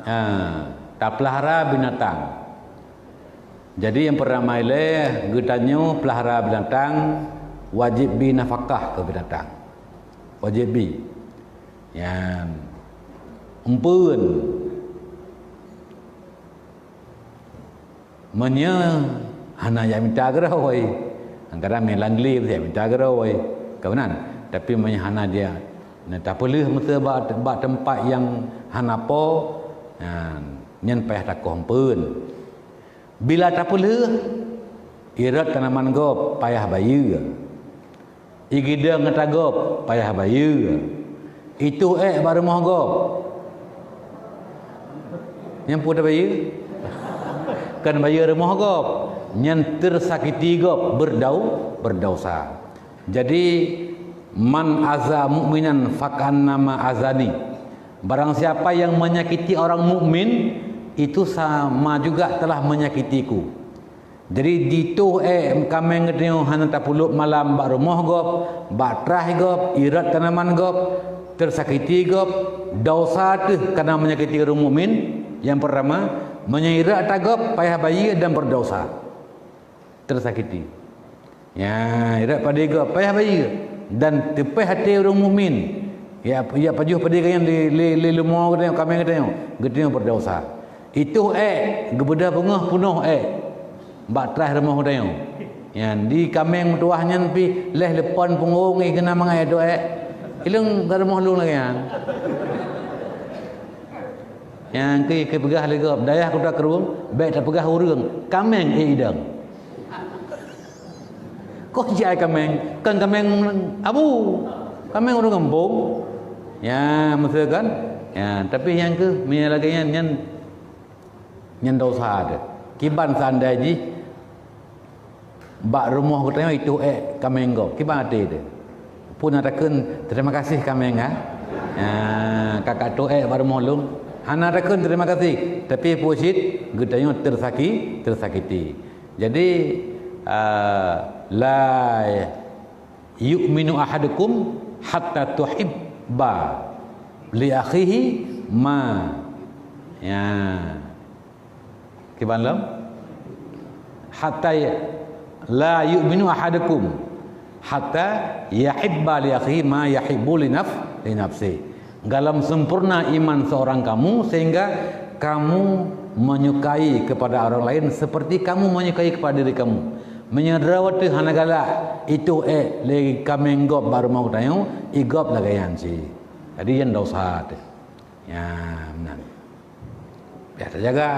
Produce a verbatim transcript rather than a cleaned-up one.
Ha, tapeulahara binatang. Jadi nyang peurtama ilée geutanyoe peulahara binatang, wajéb bi nafakah keu binatang. Wajéb bi. Nyan. Empeuen. Meunyoe hana jak mita keudroe, kadang-kadang meulang glé jak mita keudroe, ka meunan. Tapi meunyoe hana jak, na tapeuleueh meuseu bak, bak teumpat nyang hana po, nyan, nyan payah takoh empeuen. Bila tapeuleueh, irot tanaman gob payah bayeue. Igidong ata gob payah bayeue. Itoh ék bak rumoh gob. Nyan peue tabayeue? Kon bayeue rumoh gob. Nyan teusakiti gob, berdau-, berdosa. Jadi, "Man aza mu'minan fakannama azani." Barang siapa yang menyakiti orang mukmin, itu sama juga telah menyakitiku. Jadi, ditoh ék kaméng geutanyoe hana tapeuleub malam bak rumoh gob, bak traih gob, irot tanaman gob, teusakiti gob, dosa teuh kareuna menyakiti ureuëng mukmin. Nyang peurtama, meunyoe irot ata gob payah bayeue dan berdosa. Teusakiti. Ya, irot padé gob payah bayeue dan teupéh até ureuëng mukmin. Ya, ya pajoh padé geutanyoe lé, lé, lé leumo geutanyoe, kaméng geutanyoe, geutanyoe berdosa. Itoh ék, geubeudôh beungoh peunoh ék bak traih rumoh geutanyoe. Nyan, di kaméng meutuwah nyan pih lheueh leupon punggong, eh, keunan mangat itoh ék. Ilong bak rumoh lôn lagée nyan. Nyang keu, keu peugah lé gob, dayah Kuta Krueng, bék tapeugah ureuëng, kaméng ék idong. Koh jai kaméng, kon kaméng abu, kaméng ureuëng gampông. Ya, maksud kan? Ya, tapi nyang keu, meunyoe lagée nyan, nyan Nyan dosa teuh. Kiban seandai jih bak rumoh geutanyoe itoh ék kaméng gob, kiban até teuh. Peue na takheun, "Terima kasih kaméng, ha? Ha, ka katoh ék bak rumoh lôn." Hana takheun terima kasih, tapi peue cit geutanyoe teusaki-, teusakiti. Jadi, a, la yu'minu ahadukum hatta tuhibba li akhihi ma. Ya. Kiban lom? Hatta ya-, la yu'minu ahadukum hatta yahibba li akhihi ma yahibbu li naf-, li nafsi. Dalam sempurna iman seorang kamu sehingga kamu menyukai kepada orang lain seperti kamu menyukai kepada diri kamu. Meunyoe droe teuh hana galak, itoh ék lé kaméng gob bak rumoh geutanyoe, igob lagée nyan cit. Jadi nyan dosa teuh. Ya, meunan. Payah tajaga.